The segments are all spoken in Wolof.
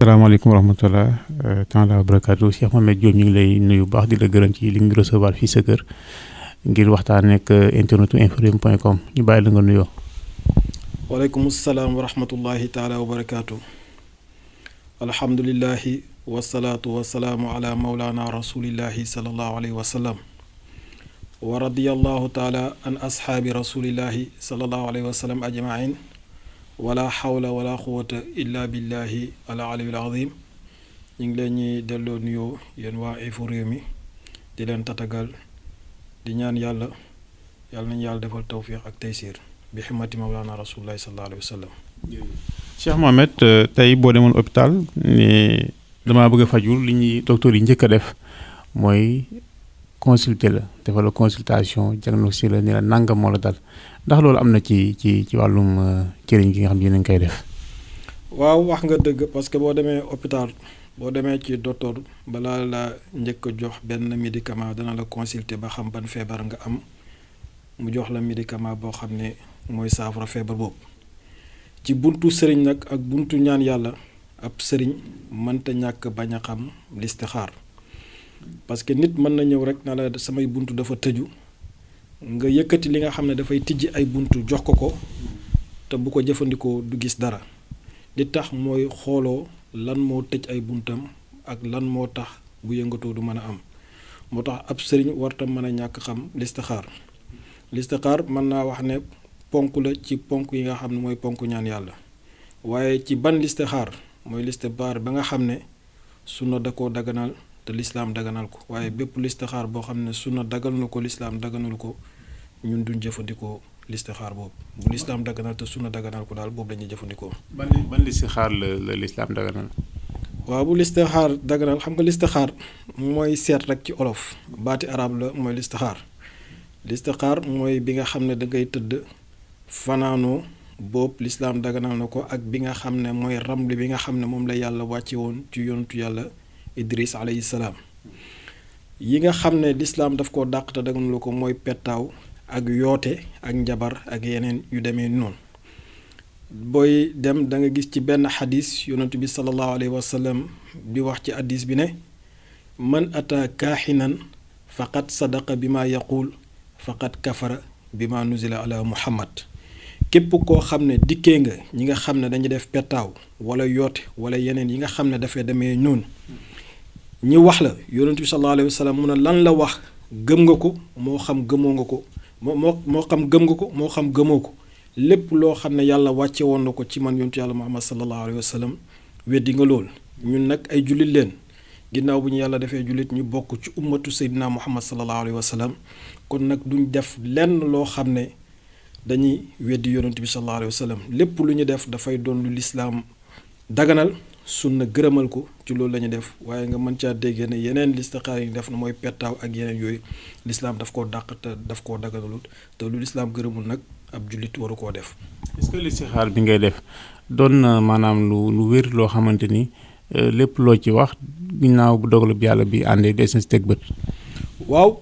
salaamaaleykum wa rahmatulah taala wa barakaatu Cheikh Mohamed Diop ñu ngi lay nuyu baax di la gërëm ci li nga recevoir fii sa kër ngir waxtaan ak internetu inforéwmi.com ñu bàyyi la nga nuyoo. waaleykum salaam wa rahmatullahi taala wa barakaatu. alhamdulilahi wasalaatu wasalaamu ala mawlana rasulillahi salallahu alayhi wa sallam. wa radiyallahu taala an ashaabi rasulillahi salallahu alayhi wa sallam ajmain. wala xawla wala quwata illa billahi ala aliyul azim. ñu ngi leen ñuy delloo nuyoo yéen waa Inforéwmi di leen tatagal di ñaan yàlla nañu yàlla defal tawfiq ak taysir bi ximati mawlana rasulullahi sallallahu alayhi wa sallam. Cheikh Mohamed tey boo demoon hôpital ne damaa bëgg a faju li ñuy docteur yi njëkk a def mooy consulter la defal la consultation diagnostic la ni la nangam moo la dal ndax loolu am na ci wàllum cëriñ gi nga xam ne yéen a ngi koy def. waaw wax nga dëgg parce que boo demee hôpital boo demee ci docteur balaa la njëkk a jox benn médicament dana la consulter ba xam ban feebar nga am mu jox la médicament boo xam ne mooy saafara feebar boobu. ci buntu sëriñ nag ak buntu ñaan yàlla ab sëriñ mënta ñàkk bañ a xam listixaar parce que nit mën na ñëw rek na la samay buntu dafa tëju nga yëkkati li nga xam ne dafay tijji ay buntu jox ko te bu ko jëfandikoo du gis dara li tax mooy xooloo lan moo tëj ay buntam ak lan moo tax bu yëngatoo du mën a am moo tax ab sëriñ warta mën a ñàkk xam listixaar mën naa wax ne ponk la ci ponk yi nga xam ne mooy ponk ñaan yàlla waaye ci ban listixaar mooy listixaar ba nga xam ne sunna da koo daganal te lislaam daganal ko waaye bépp listixaar boo xam ne sunna dagal na ko lislaam daganal ko ñun duñ jëfandikoo listixaar boobu bu lislaam daganal te sunna daganal ko daal boobu la ñuy jëfandikoo. ban listixaar la lislaam daganal. waaw bu listixaar daganal xam nga listixaar mooy seet rek ci olof baati arab la mooy listixaar mooy bi nga xam ne da ngay tëdd fanaanoo boobu lislaam daganal na ko ak bi nga xam ne mooy ramli bi nga xam ne moom la yàlla wàcce woon ci yonentu yàlla Idris alayhi salaam yi nga xam ne lislaam daf koo dàq te daganal ko mooy pettaaw ak yoote ak njabar ak yeneen yu demee noonu booy dem da nga gis ci benn xadis yonentu bi sallallahu alayhi wa sallam di wax ci xadis bi ne man ata kaaxinan faqad sadaqa bi ma yaquul faqad kafara bi ma nuzila ala muhammad képp koo xam ne dikkee nga ñi nga xam ne dañuy def pettaaw wala yoote wala yeneen yi nga xam ne dafay demee noonu ñi wax la yonent bi sallallahu alayhi wa sallam mu ne lan la wax gëm nga ko moo xam gëmoo nga ko moo xam gëm nga ko moo xam gëmoo ko lépp loo xam ne yàlla wàcce woon na ko ci man yonentu yàlla muhammad sallallahu alayhi wa sallam weddi nga lool ñun nag ay jullit leen ginnaaw bu ñu yàlla defee jullit ñu bokk ci ummatu seydina muhammad sallallahu alayhi wa sallam kon nag duñ def lenn loo xam ne dañuy weddi yonent bi sallallahu alayhi wa sallam lépp lu ñu def dafay doon lu lislaam daganal sunna gërëmal ko ci loolu la ñu def waaye nga mën caa déggee ne yeneen listixaar yi def na mooy pettaaw ak yeneen yooyu lislaam daf koo dàq te daf koo daganalut te lu lislaam gërëmul nag ab jullit waru koo def. est-ce que listixaar bi ngay def doon na maanaam lu wér loo xamante ni lépp loo ci wax ginnaaw bu dogalu bi yàlla bi àndee des na si teg bët. waaw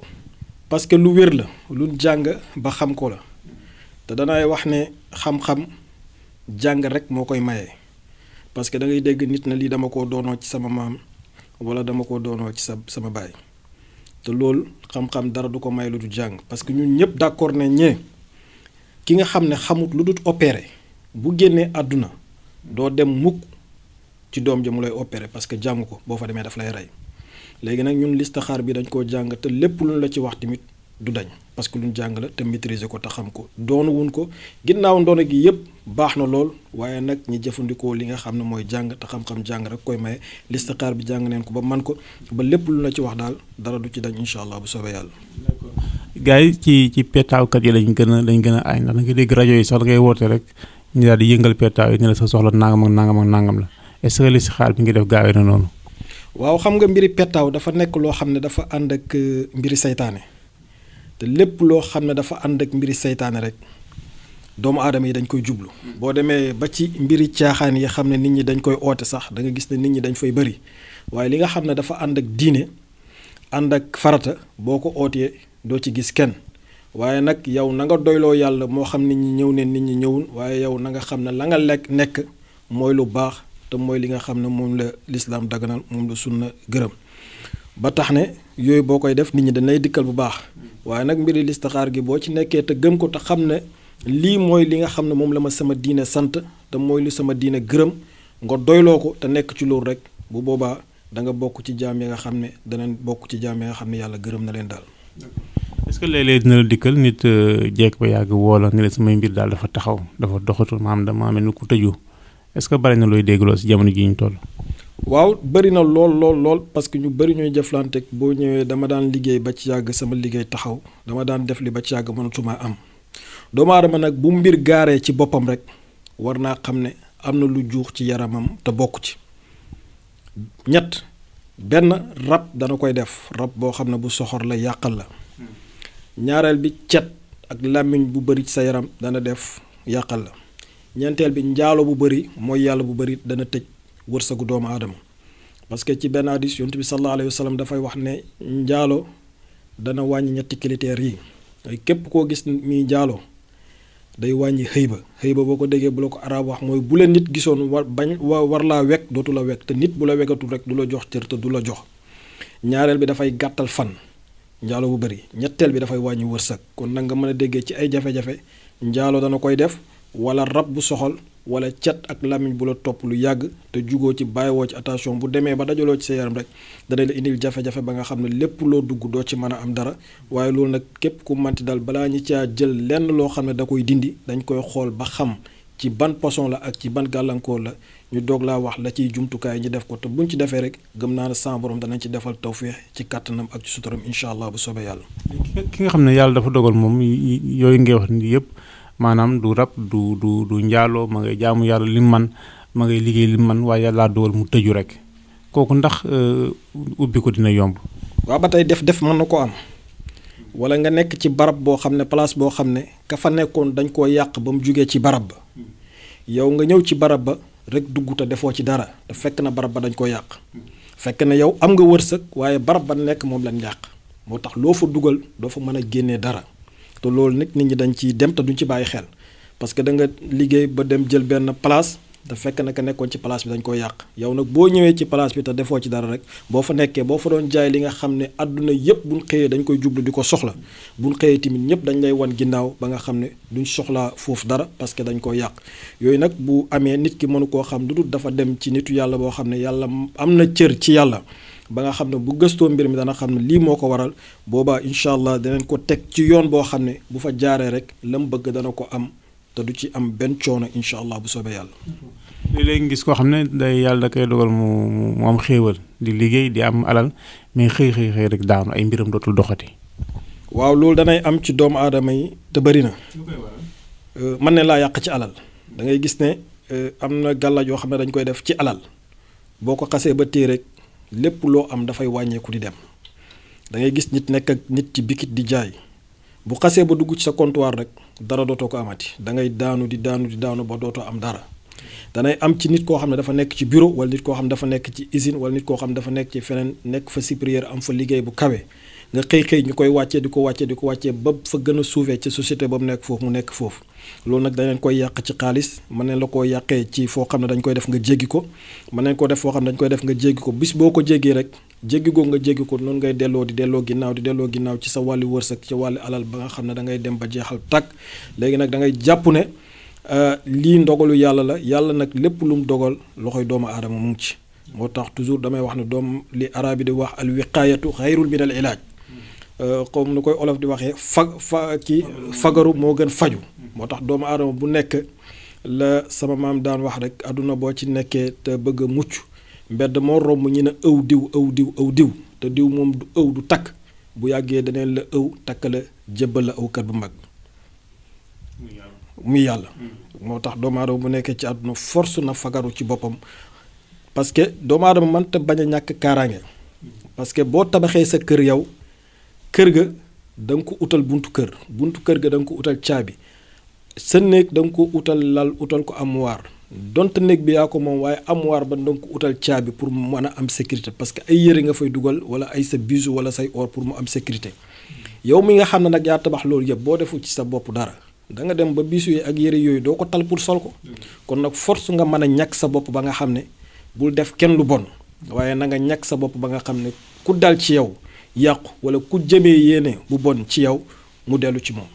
parce que lu wér la lu jàng ba xam ko la te danay wax ne xam-xam jàng rek moo koy maye. parce que da ngay dégg nit na lii dama ko doonoo ci sama maam wala dama ko doonoo ci sama baay te loolu xam-xam dara du ko may lu du jàng parce que ñun ñëpp d'accord ne ñee ki nga xam ne xamut lu dul opéré bu génnee àdduna doo dem mukk ci doom ja mu lay opéré parce que jàng ko boo fa demee daf lay rey léegi nag ñun listixaar bi dañ koo jàng te lépp lu la ci wax tamit du dañ parce que lu ñu jàng la te maîtriser ko te xam ko doonu wun ko ginnaaw ndono gi yëpp baax na lool waaye nag ñi jëfandikoo li nga xam ne mooy jàng te xam-xam jàng rek koy maye listixaar bi jàng neen ko ba man ko ba lépp lu la ci wax daal dara du ci dañ incha allah bu soobee yàlla. d'accord gars yi ci pettaawkat yi lañ gën a aay ndax da nga dégg rajo yi sax da ngay woote rek ñu daal di yëngal pettaaw yi ne la sa soxla nangam ak nangam ak nangam la est-ce que listixaar bi ngi def gaawee na noonu. waaw xam nga mbiri pettaaw dafa nekk loo xam ne dafa ànd ak mbiri saytaane te lépp loo xam ne dafa ànd ak mbiri saytaane rek doomu aadama yi dañ koy jublu boo demee ba ci mbiri caaxaan yi xam ne nit ñi dañ koy oote sax da nga gis ne nit ñi dañ fay bëri waaye li nga xam ne dafa ànd ak diine ànd ak farata boo ko ootee doo ci gis kenn waaye nag yow na nga doyloo yàlla moo xam nit ñi ñëw ne nit ñi ñëwul waaye yow na nga xam ne la nga nekk mooy lu baax te mooy li nga xam ne moom la lislaam daganal moom la sunna gërëm ba tax ne yooyu boo koy def nit ñi dañ lay dikkal bu baax waaye nag mbiri listixaar gi boo ci nekkee te gëm ko te xam ne lii mooy li nga xam ne moom la ma sama diine sant te mooy li sama diine gërëm nga doyloo ko te nekk ci loolu rek bu boobaa da nga bokk ci jaam yi nga xam ne danañ bokk ci jaam yi nga xam ne yàlla gërëm na leen daal. est-ce que léeg-léeg dina la dikkal nit jeeg ba yàgg woo la ne la samay mbir daal dafa taxaw dafa doxatul maam dama mel ni ku tëju est-ce que bari na looy déggloo si jamono ji ñu toll. waaw bëri na lool parce que ñu bëri ñooy jëflanteeg boo ñëwee dama daan liggéey ba ci yàgg sama liggéey taxaw dama daan def li ba ci yàgg mënatuma am doomu aadama nag bu mbir gaaree ci boppam rek war naa xam ne am na lu juux ci yaramam te bokk ci ñett benn rab dana koy def rab boo xam ne bu soxor la yàqal la ñaareel bi cet ak làmmiñ bu bëri ci sa yaram dana def yàqal la ñeenteel bi njaalo bu bëri mooy yàlla bu bëri dana tëj wërsëgu doomu aadama parce que ci benn hadis yonent bi sallallahu alayhi wa sallam dafay wax ne njaalo dana wàññi ñetti critères yi képp koo gis mi njaalo day wàññi xëyba boo ko déggee bu la ko arab wax mooy bu la nit gisoon war laa wekk dootu la wekk te nit bu la wekkatul rek du la jox cër te du la jox ñaareel bi dafay gàttal fan njaalo bu bëri ñetteel bi dafay wàññi wërsëg kon nag nga mën a déggee ci ay jafe-jafe njaalo dana koy def wala rab bu soxal wala cet ak làmmiñ bu la topp lu yàgg te jugoo ci bàyyiwoo ci attention bu demee ba dajaloo ci sa yaram rek dana la indil jafe-jafe ba nga xam ne lépp loo dugg doo ci mën a am dara waaye loolu nag képp ku manti dal balaa ñi caa jël lenn loo xam ne da koy dindi dañ koy xool ba xam ci ban poson la ak ci ban gàllankoor la ñu doog laa wax la ciy jumtukaay ñi def ko te buñ ci defee rek gëm naa ne sama borom danañ ci defal tawféex ci kàttanam ak ci suturam incha allah bu soobee yàlla. ki nga xam ne yàlla dafa dogal moom yooyu ngay wax ni yëpp maanaam du rab du njaaloo ma ngay jaamu yàlla lim man ma ngay liggéey lim man waaye yàlla dogal mu tëju rek kooku ndax ubbi ko dina yomb. waaw ba tey def mën na ko am wala nga nekk ci barab boo xam ne place boo xam ne ka fa nekkoon dañ koo yàq ba mu jugee ci barab ba yow nga ñëw ci barab ba rek dugg te defoo ci dara te fekk na barab ba dañ ko yàq fekk na yow am nga wërsëg waaye barab ba nekk moom lañ yàq moo tax loo fa dugal doo fa mën a génnee dara. te loolu nag nit ñi dañ ciy dem te duñ ci bàyyi xel parce que da nga liggéey ba dem jël benn place te fekk na ka nekkoon ci place bi dañ koy yàq yow nag boo ñëwee ci place bi te defoo ci dara rek boo fa nekkee boo fa doon jaay li nga xam ne àdduna yëpp buñ xëyee dañ koy jublu di ko soxla buñ xëyee tamit ñëpp dañ lay wan ginnaaw ba nga xam ne duñ soxlaa foofu dara parce que dañ koy yàq yooyu nag bu amee nit ki mënu koo xam lu dul dafa dem ci nitu yàlla boo xam ne yàlla am na cër ci yàlla ba nga xam ne bu gëstoo mbir mi dana xam ne lii moo ko waral boobaa incha allah danañ ko teg ci yoon boo xam ne bu fa jaaree rek la mu bëgg dana ko am te du ci am benn coono incha allah bu soobee yàlla. léeg-léeg gis koo xam ne day yàlla da koy dogal mu am xéewal di liggéey di am alal mais xëy rek daanu ay mbiram dootul doxati. waaw loolu danay am ci doomu aadama yi te bëri na. mën ne laa yàq ci alal da ngay gis ne am na gàllaaj yoo xam ne dañ koy def ci alal boo ko xasee ba téye rek lépp loo am dafay wàññeeku di dem da ngay gis nit nekk ak nit ci bikit di jaay bu xasee ba dugg ci sa comptoir rek dara dootoo ko amati da ngay daanu di daanu ba dootoo am dara danay am ci nit koo xam ne dafa nekk ci bureau wala nit koo xam ne dafa nekk ci usine wala nit koo xam ne dafa nekk ci feneen nekk fa supérieur am fa liggéey bu kawe nga xëy ñu koy wàccee di ko wàccee ba fa gën a suufee ci société ba mu nekk foofu mu nekk foofu loolu nag dañ leen koy yàq ci xaalis mën nañ la koo yàqee ci foo xam ne dañ koy def nga jéggi ko mën nañ ko def foo xam ne dañ koy def nga jéggi ko bis boo ko jéggee rek jéggi googu nga jéggi ko noonu ngay delloo ginnaaw ci sa wàllu wërsëg ci wàllu alal ba nga xam ne da ngay dem ba jeexal tàkk léegi nag da ngay jàpp ne lii ndogalu yàlla la yàlla nag lépp lu mu dogal loxoy doomu aadama mu ngi ci moo tax toujours damay wax ne doom li araab yi di wax al wiqaayatu xayrun min al ilaaj comme ni koy olof di waxee fagaru moo gën faju moo tax doomu aadama bu nekk la sama maam daan wax rek àdduna boo ci nekkee te bëgg a mucc mbedd moo romb ñi ne ëw diw te diw moom du ëw du takk bu yàggee daneen la ëw takk la jébbal la ëwkat bu mag muy yàlla moo tax doomu aadama bu nekkee ci àdduna force na fagaru ci boppam parce que doomu aadama mënta bañ a ñàkk kaaraange parce que boo tabaxee sa kër yow kër ga da nga ko utal buntu kër ga da nga ko utal caabi sa néeg da nga ko utal lal utal ko armoire donte néeg bi yaa ko moom waaye armoire ba da nga ko utal caabi pour mu mën a am sécurité parce que ay yëre nga fay dugal wala ay sa bijoux wala say or pour mu am sécurité yow mi nga xam ne nag yaa tabax loolu yëpp boo defu ci sa bopp dara da nga dem ba bijoux yi ak yëre yooyu doo ko tal pour sol ko kon nag force nga mën a ñàkk sa bopp ba nga xam ne bul def kenn lu bon waaye na nga ñàkk sa bopp ba nga xam ne ku dal ci yow yàqu wala ku jëmee yéene bu bon ci yow mu dellu ci moom.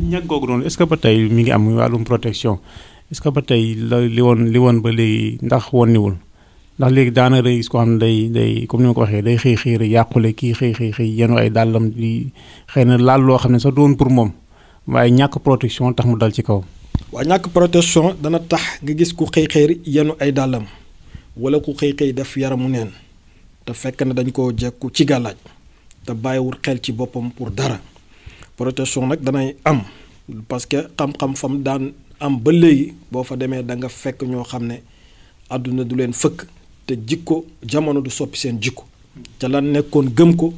ñàkk googu noonu est-ce que ba tey mi ngi am wàllum protection est-ce que ba tey li woon ba léegi ndax wonniwul ndax léegi daanaka day gis ko xam ne day comme ni ma ko waxee day xëy rek yàqule kii xëy yenu ay dàllam di xëy na laal loo xam ne sax doon pour moom waaye ñàkk protection tax mu dal ci kaw. waa ñàkk protection dana tax nga gis ku xëy yenu ay dàllam wala ku xëy def yaramu neen te fekk na dañ koo jekku ci gàllaaj te bàyyiwul xel ci boppam pour dara protection nag danay am parce que xam-xam fam daan am ba léegi boo fa demee da nga fekk ñoo xam ne àdduna du leen fëkk te jikko jamono du soppi seen jikko ca lan nekkoon gëm ko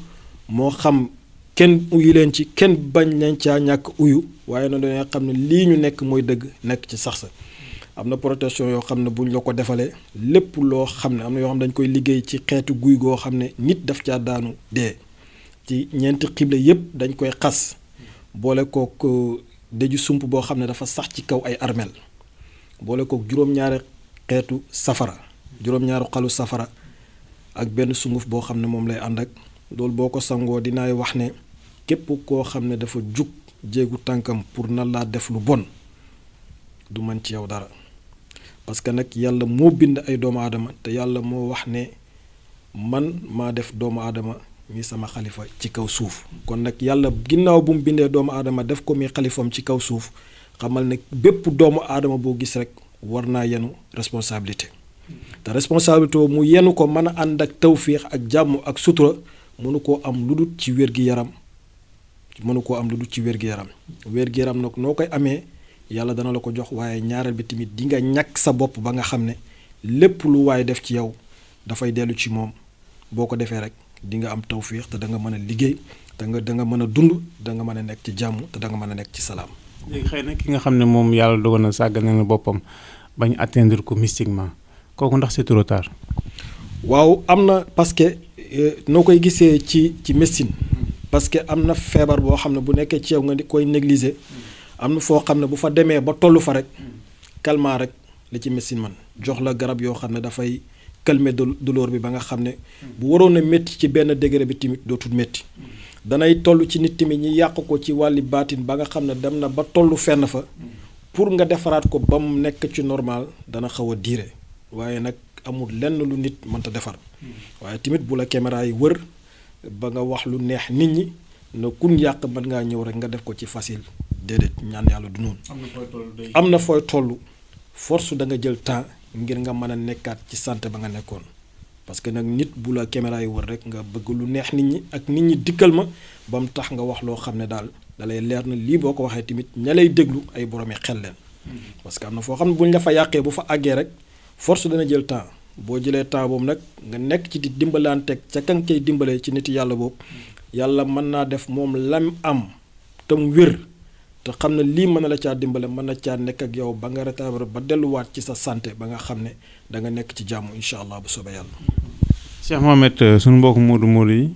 moo xam kenn uyu leen ci kenn bañ leen caa ñàkk uyu waaye na dañoo xam ne lii ñu nekk mooy dëgg nekk ci sax sa am na protection yoo xam ne buñ la ko defalee lépp loo xam ne am na yoo xam ne dañ koy liggéey ci xeetu guy goo xam ne nit daf caa daanu dee ci ñeenti xible yépp dañ koy xas boole kook dëju sump boo xam ne dafa sax ci kaw ay armel boole kook juróom-ñaari xeetu safara juróom-ñaari xalu safara ak benn sunguf boo xam ne moom lay ànd ak loolu boo ko sangoo dinaay wax ne képp koo xam ne dafa jug jéegu tànkam pour na laa def lu bon du mën ci yow dara parce que nag yàlla moo bind ay doomu aadama te yàlla moo wax ne man maa def doomu aadama mi sama xalifa ci kaw suuf kon nag yàlla ginnaaw bu mu bindee doomu aadama def ko mi xalifam ci kaw suuf xamal ne bépp doomu aadama boo gis rek war naa yenu responsabilité te responsabilité mu yenu ko mën a ànd ak tawfiix ak jàmm ak sutura mënu koo am lu dul ci wér-gi-yaram wér-gi-yaram nag noo koy amee yàlla dana la ko jox waaye ñaareel bi tamit di nga ñàkk sa bopp ba nga xam ne lépp lu waay def ci yow dafay dellu ci moom boo ko defee rek di nga am tawfiix te da nga mën a liggéey da nga mën a dund da nga mën a nekk ci jàmm te da nga mën a nekk ci salaam. léegi xëy na ki nga xam ne moom yàlla dogal na sàggane na boppam bañ atteindre ko mystiquement kooku ndax c'est trop tard. waaw am na parce que noo koy gisee ci médecine parce que am na feebar boo xam ne bu nekkee ci yow nga koy négliger am na foo xam ne bu fa demee ba tollu fa rek calmant rek li ci médecine man jox la garab yoo xam ne dafay calmer douleur bi ba nga xam ne bu waroon a métti ci benn degré bi tamit dootul métti danay toll ci nit tamit ñi yàq ko ci wàlli baatin ba nga xam ne dem na ba tollu fenn fa pour nga defaraat ko ba mu nekk ci normal dana xaw a diire waaye nag amul lenn lu nit mënta defar waaye tamit bu la caméra yi wër ba nga wax lu neex nit ñi na kun yàq mën ngaa ñëw rek nga def ko ci facile déedéet ñaan yàlla du noonu. am na fooy toll force da nga jël temps ngir nga mën a nekkaat ci santé ba nga nekkoon parce que nag nit bu la caméra yi wër rek nga bëgg lu neex nit ñi ak nit ñi dikkal ma ba mu tax nga wax loo xam ne daal dalay leer na lii boo ko waxee tamit ña lay déglu ay boroomi xel leen parce que am na foo xam ne buñ la fa yàqee bu fa àggee rek force dana jël temps boo jëlee temps boobu nag nga nekk ci di dimbalanteeg ca kan koy dimbalee ci nit yàlla boobu yàlla mën naa def moom lam am te mu wér te xam ne lii mën na la caa dimbale mën na caa nekk ak yow ba nga rétablir ba delluwaat ci sa santé ba nga xam ne da nga nekk ci jàmm incha allah bu soobee yàlla. Cheikh Mohamed suñu mbokku Modou yi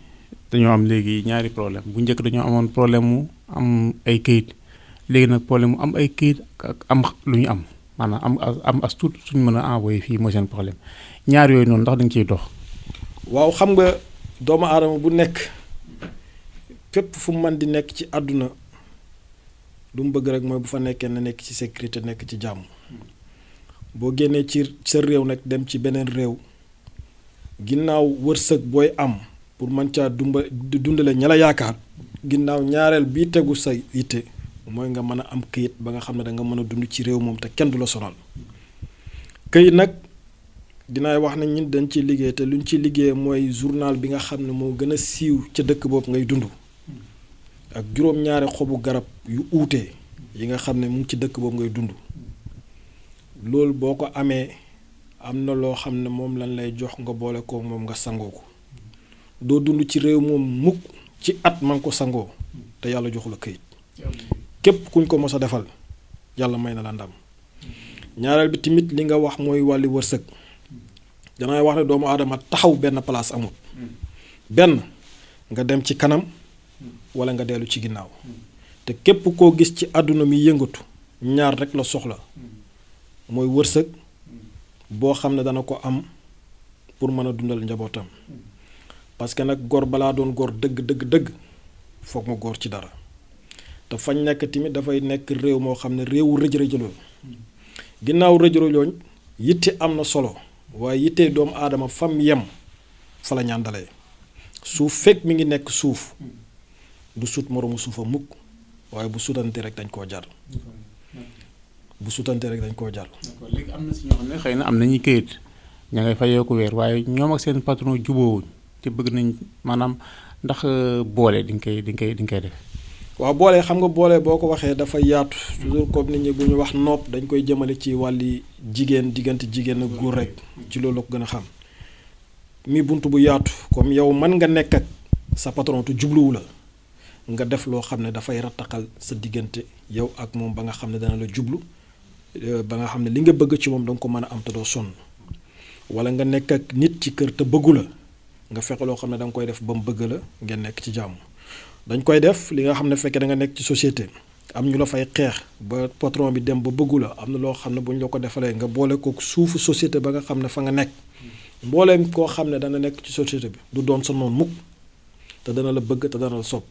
dañoo am léegi ñaari problème bu njëkk dañoo amoon problème mu am ay këyit léegi nag problème mu am ay këyit ak am lu ñu am maanaam am as tuut suñu mën a envoyé fii mooy seen problème ñaar yooyu noonu ndax da nga ciy dox. waaw xam nga doomu aadama bu nekk fépp fu mu mën di nekk ci àdduna lu mu bëgg rek mooy bu fa nekkee na nekk ci sécurité nekk ci jàmm boo génnee ci sa réew nag dem ci beneen réew ginnaaw wërsëg booy am pour mën caa dundale ña la yaakaar ginnaaw ñaareel bii tegu sa yitte mooy nga mën a am këyit ba nga xam ne da nga mën a dund ci réew moom te kenn du la sonal këyit nag dinaay wax ne ñun dañ ciy liggéey te luñ ci liggéey mooy journal bi nga xam ne moo gën a siiw ca dëkk boobu ngay dund ak juróom-ñaari xobu garab yu uute yi nga xam ne mu ngi ci dëkk boobu ngay dund loolu boo ko amee am na loo xam ne moom lañ lay jox nga boole ko moom nga sangoo ko doo dund ci réew moom mukk ci at man ko sangoo te yàlla joxu la këyit képp kuñ ko mos a defal yàlla may na la ndam ñaareel bi tamit li nga wax mooy wàlli wërsëg danay wax ne doomu aadama taxaw benn place amul benn nga dem ci kanam wala nga dellu ci ginnaaw te képp koo gis ci àdduna mi yëngatu ñaar rek la soxla mooy wërsëg boo xam ne dana ko am pour mën a dundal njabootam parce que nag góor balaa doon góor dëgg foog mu góor ci dara te fañ nekk tamit dafay nekk réew moo xam ne réewu rëj-rëjloo ginnaaw rëj-rëjlooñ yitte am na solo waaye yitte doomu aadama fam yem fa la ñàndalee suuf fekk mi ngi nekk suuf du sut moroomu suufa mukk waaye bu sutante rek dañ koo jar léegi am na si ñoo xam ne xëy na am nañu këyit ña ngay fayoo ko weer waaye ñoom ak seen patron jubóowuñ te bëgg nañ maanaam ndax boole di nga koy def. waaw boole xam nga boole boo ko waxee dafa yaatu toujours comme nit ñi bu ñu wax nopp dañ koy jëmale ci wàlli jigéen diggante jigéen ak góor rek ci loolu la ko gën a xam mi bunt bu yaatu comme yow mën nga nekk ak sa patron te jubluwu la nga def loo xam ne dafay rattaxal sa diggante yow ak moom ba nga xam ne dana la jublu ba nga xam ne li nga bëgg ci moom danga ko mën a am te doo sonn wala nga nekk ak nit ci kër te bëggu la nga fexe loo xam ne danga koy def ba mu bëgg la ngeen nekk ci jàmm dañ koy def li nga xam ne fekkee da nga nekk ci société am ñu la fay xeex ba patron bi dem ba bëggu la am na loo xam ne bu ñu la ko defalee nga boole ko suufu société ba nga xam ne fa nga nekk mbooleem koo xam ne dana nekk ci société bi du doon sa noon mukk te dana la bëgg te dana la sopp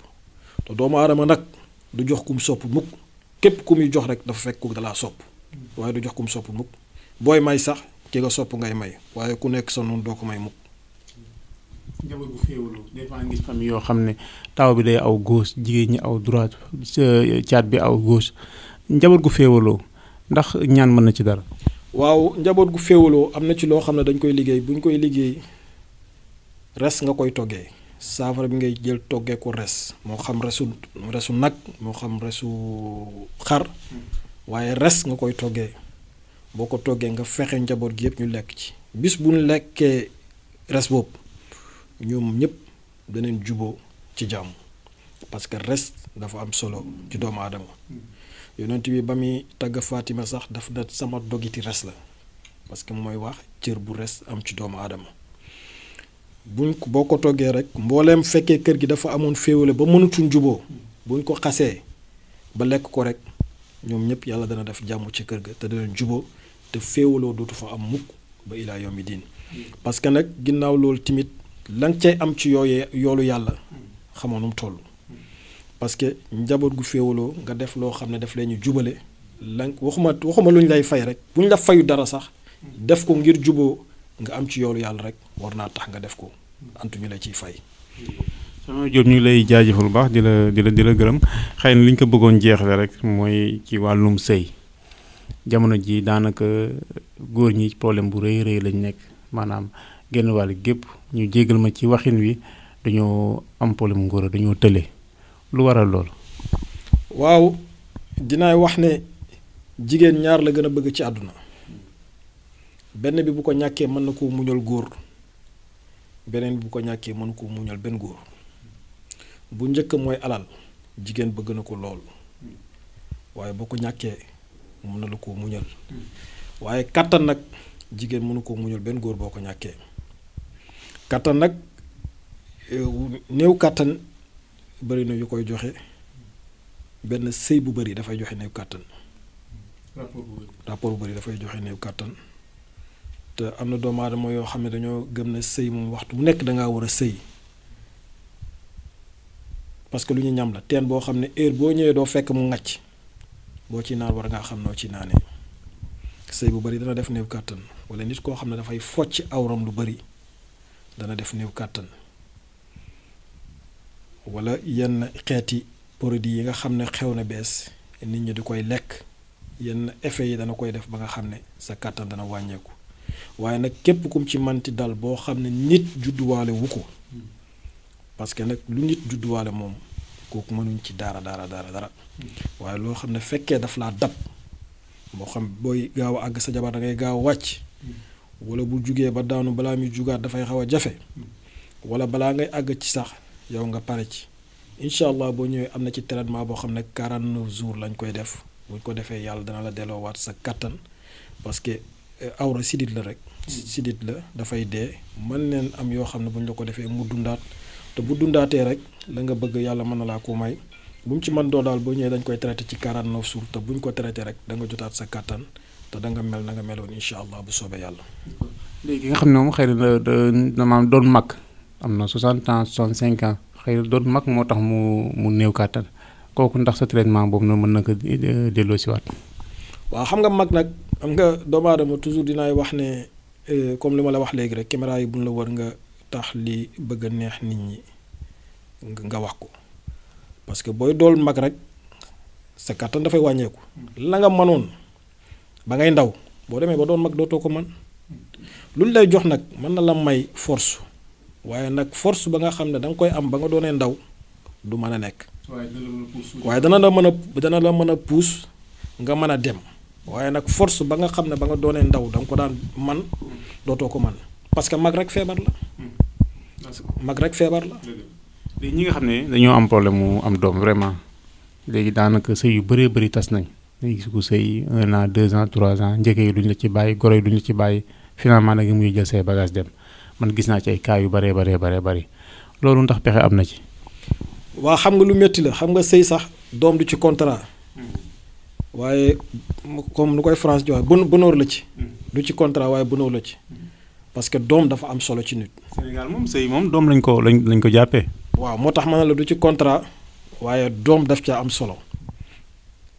te doomu aadama nag du jox kum sopp mukk képp ku muy jox rek dafa fekk ku dalaa sopp waaye du jox kum sopp mukk booy may sax ki nga sopp ngay may waaye ku nekk sa noonu doo ko may mukk. njaboot bu féewaloo des fois ngis famille yoo xam ne taw bi day aw gauche jigéen ñi aw droite caat bi aw gauche njaboot gu féewaloo ndax ñaan mën na ci dara. waaw njaboot gu féewaloo am na ci loo xam ne dañ koy liggéey bu ñu koy liggéey res nga koy toggee saafara bi ngay jël toggee ko res moo xam resu nag moo xam resu xar waaye res nga koy toggee boo ko toggee nga fexe njaboot gi yëpp ñu lekk ci bis bu ñu lekkee res boobu ñoom ñëpp daneen juboo ci jàmm parce que res dafa am solo ci doomu aadama yonent bi ba muy tagg Fatima sax daf na sama dogiti res la parce que mooy wax cër bu res am ci doomu aadama boo ko toggee rek mbooleem fekkee kër gi dafa amoon féewale ba mënutuñ juboo buñ ko xasee ba lekk ko rek ñoom ñëpp yàlla dana def jàmm ci kër ga te dana juboo te féewaloo dootu fa am mukk ba ilaa yawmi diin parce que nag ginnaaw loolu timit la nga cay am ci yoolu yàlla xamoo nu mu toll parce que njaboot gu féewaloo nga def loo xam ne daf leen ñu jubale la waxuma lu ñu lay fay rek bu ñu la fayu dara sax def ko ngir juboo nga am ci yoolu yàlla rek war naa tax nga def ko antu ñu la ciy fay. sama Diop ñu ngi lay jaajëfal bu baax di la gërëm xëy na li ñu ko bëggoon jeexale rek mooy ci wàllum sëy jamono ji daanaka góor ñi problème bu rëy lañ nekk maanaam genn wàll gépp ñu jégal ma ci waxin wi dañoo am problème ngóora dañoo tële lu waral lool. waaw dinaay wax ne jigéen ñaar la gën a bëgg ci àdduna benn bi bu ko ñàkkee mën na koo muñal góor beneen bi bu ko ñàkkee mën koo muñal benn góor bu njëkk mooy alal jigéen bëgg na ko lool waaye boo ko ñàkkee mën na la koo muñal waaye kàttan nag jigéen mënu koo muñal benn góor boo ko ñàkkee kàttan nag néew kàttan bëri na yu koy joxe benn sëy bu bëri dafay joxe néew kàttan rapport bu bëri dafay joxe néew kàttan te am na doomu aadama yoo xam ne dañoo gëm ne sëy moom waxtu bu nekk dangaa war a sëy parce que lu ñu ñam la teen boo xam ne heure boo ñëwee doo fekk mu ŋàcc boo ci naan war ngaa xam noo ci naanee sëy bu bëri dana def néew kàttan wala nit koo xam ne dafay focc awram lu bëri dana def néew kàttan wala yenn xeeti produit yi nga xam ne xew na bees nit ñi di koy lekk yenn effet yi dana koy def ba nga xam ne sa kàttan dana wàññeeku waaye nag képp kum ci manti dal boo xam ne nit judduwaale wu ko parce que nag lu nit judduwaale moom kooku mënuñ ci dara waaye loo xam ne fekkee daf laa dab moo xam booy gaaw a àgg sa jabar da ngay gaaw a wàcc wala bu jugee ba daanu balaa muy jugaat dafay xaw a jafe wala balaa ngay àgg ci sax yow nga pare ci incha allah boo ñëwee am na ci traitement boo xam ne 49 jours lañ koy def buñ ko defee yàlla dana la delloowaat sa kattan parce que awra sidit la rek sidit la dafay dee mën neen am yoo xam ne buñ la ko defee mu dundaat te bu dundaatee rek la nga bëgg yàlla mën na laa ko may bu mu ci mën doo daal boo ñëwee dañ koy traité ci 49 jours te buñ ko traité rek da nga jotaat sa kattan te da nga mel na nga meloon incha allah bu soobee yàlla. léegi nga xam ne moom xëy na maanaam doon mag am na 60 ans 65 ans xëy na doon mag moo tax mu néew kàttan kooku ndax sa traitement boobu noonu mën na ko delloo si waat. waaw xam nga mag nag xam nga doomu aadama toujours dinaay wax ne comme li ma la wax léegi rek caméra yi buñ la war nga tax li bëgg a neex nit ñi nga wax ko parce que booy dool mag rek sa kàttan dafay wàññeeku. la nga mënoon ba ngay ndaw boo demee ba doon mag dootoo ko mën lu lay jox nag mën na la may force waaye nag force ba nga xam ne da nga koy am ba nga doonee ndaw du mën a nekk. waaye dana la mën a puus nga mën a dem. waaye nag force ba nga xam ne ba nga doonee ndaw da nga ko daan man dootoo ko man parce que mag rek feebar la. mag rek feebar la. léegi ñi nga xam ne dañoo am problème mu am doom vraiment léegi daanaka sëy yu bëree bëri tas nañ léegi gis ko sëy 1 an 2 ans 3 ans njëkk yi duñ la ci bàyyi goro yi duñ la ci bàyyi finalement nag muy jël say bagage dem man gis naa ci ay cas yu bëree bëri loolu ndax pexe am na ci. waa xam nga lu métti la xam nga sëy sax doom du ci contrat. waaye comme nu koy France di wax bonheur la ci. du ci contrat waaye bonheur la ci. parce que doom dafa am solo ci nit. Sénégal moom sëy moom doom lañ ko jàppee. waaw moo tax ma ne la du ci contrat waaye doom daf caa am solo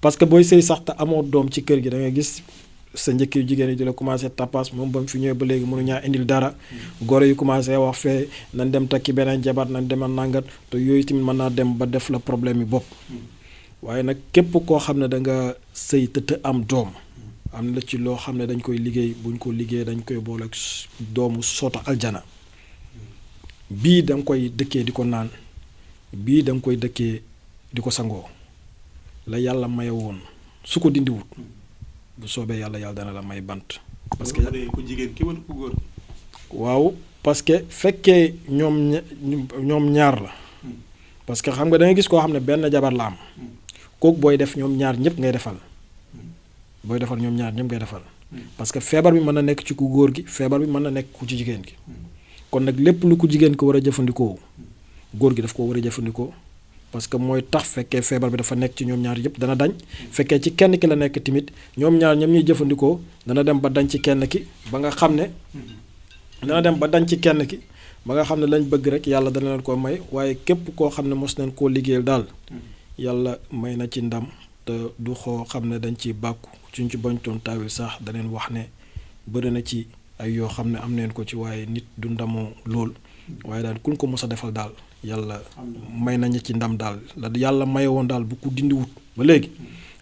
parce que booy sëy sax te amoo doom ci kër gi da ngay gis sa njëkk yu jigéen yi di la commencé tapas moom ba mu fi ñëwee ba léegi mënu ñaa indil dara. goro yu commencé wax fee nañ dem takki beneen jabar nañ dem a nàngat te yooyu tamit mën naa dem ba def la problème yi bopp. waaye nag képp koo xam ne da nga sëy te am doom am na ci loo xam ne dañ koy liggéey buñ ko liggéey dañ koy boole ak doomu soota aljana bii da nga koy dëkkee di ko naan bii da nga koy dëkkee di ko sangoo la yàlla maye woon su ko dindiwut bu soobee yàlla dana la may bant. parce que ku jigéen ki wala ku góor. waaw parce que fekkee ñoom ñaar la. parce que xam nga da nga gis koo xam ne benn jabar la am. kooku booy def ñoom ñaar ñëpp ngay defal. booy defal ñoom ñaar ñëpp ngay defal. parce que feebar bi mën na nekk ci ku góor gi feebar bi mën na nekk ku ci jigéen gi. kon nag lépp lu ku jigéen ko war a jëfandikoo góor gi daf ko war a jëfandikoo parce que mooy tax fekkee feebar bi dafa nekk ci ñoom ñaar yëpp dana dañ. fekkee ci kenn ki la nekk tamit ñoom ñaar ñoom ñuy jëfandikoo dana dem ba dañ ci kenn ki ba nga xam ne. dana dem ba dañ ci kenn ki ba nga xam ne lañ bëgg rek yàlla dana leen ko may waaye képp koo xam ne mos nañ koo liggéeyal daal. yàlla may na ci ndam te du xoo xam ne dañ ciy bàkku suñ ci bañtoon taawil sax daneen wax ne bëri na ci ay yoo xam ne am neen ko ci waaye nit du ndamoo lool waaye daal kuñ ko mos a defal daal yàlla may nañu ci ndam daal la yàlla maye woon daal bu ko dindiwut ba léegi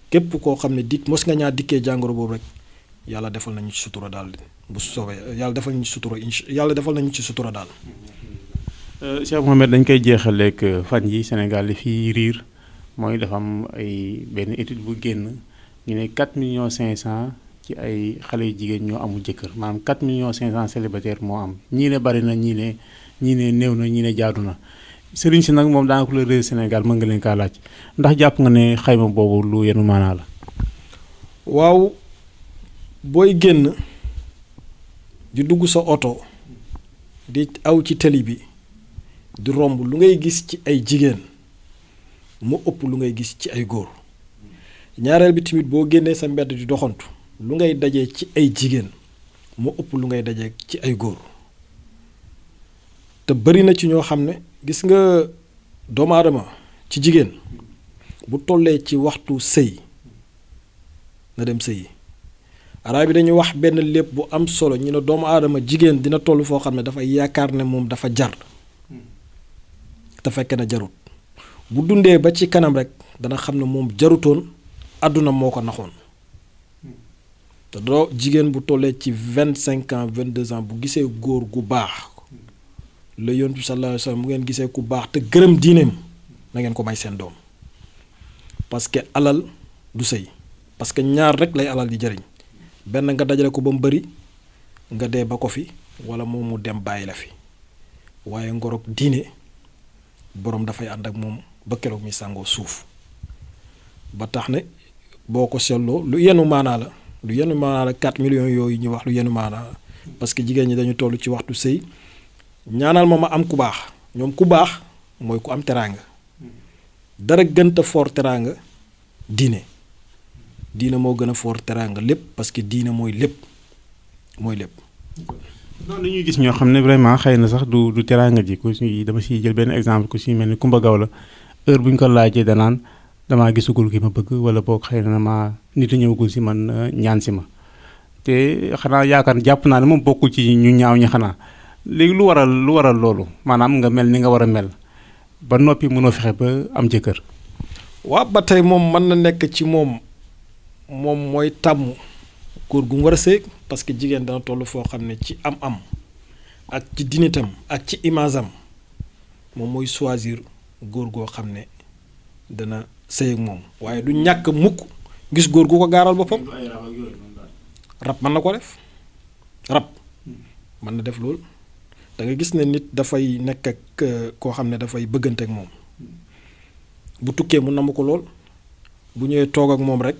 képp koo xam ne mos nga ñaa dikkee jàngoro boobu rek yàlla defal nañu ci sutura daal bu soobee yàlla defal nañu ci sutura yàlla defal nañu ci sutura daal. Cheikh Mouhamed dañ koy jeexaleeg fan yi Sénégal li fi riir mooy dafa am ay benn étude bu génn ñu ne 4,5 millions ci ay xale yu jigéen ñoo amul jëkkër maanaam 4,5 millions célibataires moo am ñii ne bari na ñii ne néew na ñii ne jaadu na sëriñ si nag moom daanaka le réew Sénégal mën nga leen kaa laaj ndax jàpp nga ne xayma boobu lu yenu maanaa la. waaw booy génn di dugg sa oto di aw ci tali bi di romb lu ngay gis ci ay jigéen mu ëpp lu ngay gis ci ay góor ñaareel bi tamit boo génnee sa mbedd di doxantu lu ngay dajee ci ay jigéen mu ëpp lu ngay dajee ci ay góor te bari na ci ñoo xam ne gis nga doomu aadama ci jigéen bu tollee ci waxtu sëy na dem sëyi araab yi dañuy wax benn lépp bu am solo ñu ne doomu aadama jigéen dina toll foo xam ne dafay yaakaar ne moom dafa jar te fekk na jarut bu dundee ba ci kanam rek dana xam ne moom jarutoon àdduna moo ko naxoon te doo jigéen bu tollee ci 25 ans 22 ans bu gisee góor gu baax la yonent bi sallallahu alayhi wa sallam bu ngeen gisee ku baax te gërëm diineem na ngeen ko may seen doom parce que alal du sëy parce que ñaar rek lay alal di jëriñ benn nga dajale ko ba mu bari nga dee ba ko fi wala moom mu dem bàyyi la fi waaye ngorog diine boroom dafay ànd ak moom ba keroog mi sàngoo suuf ba tax ne boo ko seetloo lu yenu maanaa la 4 millions yooyu ñu wax lu yenu maanaa la parce que jigéen ñi dañu toll ci waxtu sëy ñaanal ma am ku baax ñoom ku baax mooy ku am teraanga dara gënta foor teraanga diine moo gën a foor teraanga lépp parce que diine mooy lépp. non dañuy gis ñoo xam ne vraiment xëy na sax du teraanga ji ku si dama siy jël benn exemple ku si mel ni Kumba Gawla heure bu ñu ko laajee danaan damaa gisagul ki ma bëgg wala boog xëy na ma nit a ñëwagul si man ñaan si ma te xanaa yaakaar jàpp naa ne moom bokkul ci ñu ñaaw ñi xanaa léegi lu waral loolu maanaam nga mel ni nga war a mel ba noppi mënoo fexe ba am jëkkër. waaw ba tey moom mën na nekk ci moom mooy tàmm góor gu mu war a sëy parce que jigéen dana toll foo xam ne ci am-am ak ci dinitam ak ci image am moom mooy choisir góor goo xam ne dana sëy ak moom waaye du ñàkk mukk gis góor gu ko gaaral boppam. rab mën na ko def rab mën na def loolu da nga gis ne nit dafay nekk ak koo xam ne dafay bëggante ak moom bu tukkee mu namm ko lool bu ñëwee toog ak moom rek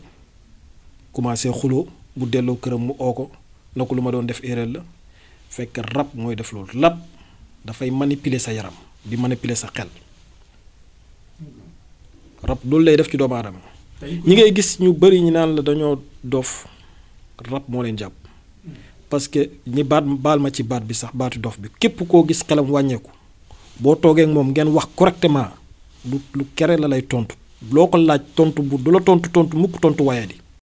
commencé xuloo bu delloo këram mu oo ko na ko lu ma doon def erreur la fekk rab mooy def loolu rab dafay manipuler sa yaram di manipuler sa xel rab loolu lay def ci doomu aadama ñi ngay gis ñu bari ñi naan la dañoo dof rab moo leen jàpp parce que ñi baal ma ci baat bi sax baatu dof bi képp koo gis xelam wàññeeku boo toogee ak moom ngeen wax correctement lu kere la lay tontu loo ko laaj tontu bu du la tontu mukk tontu waaye di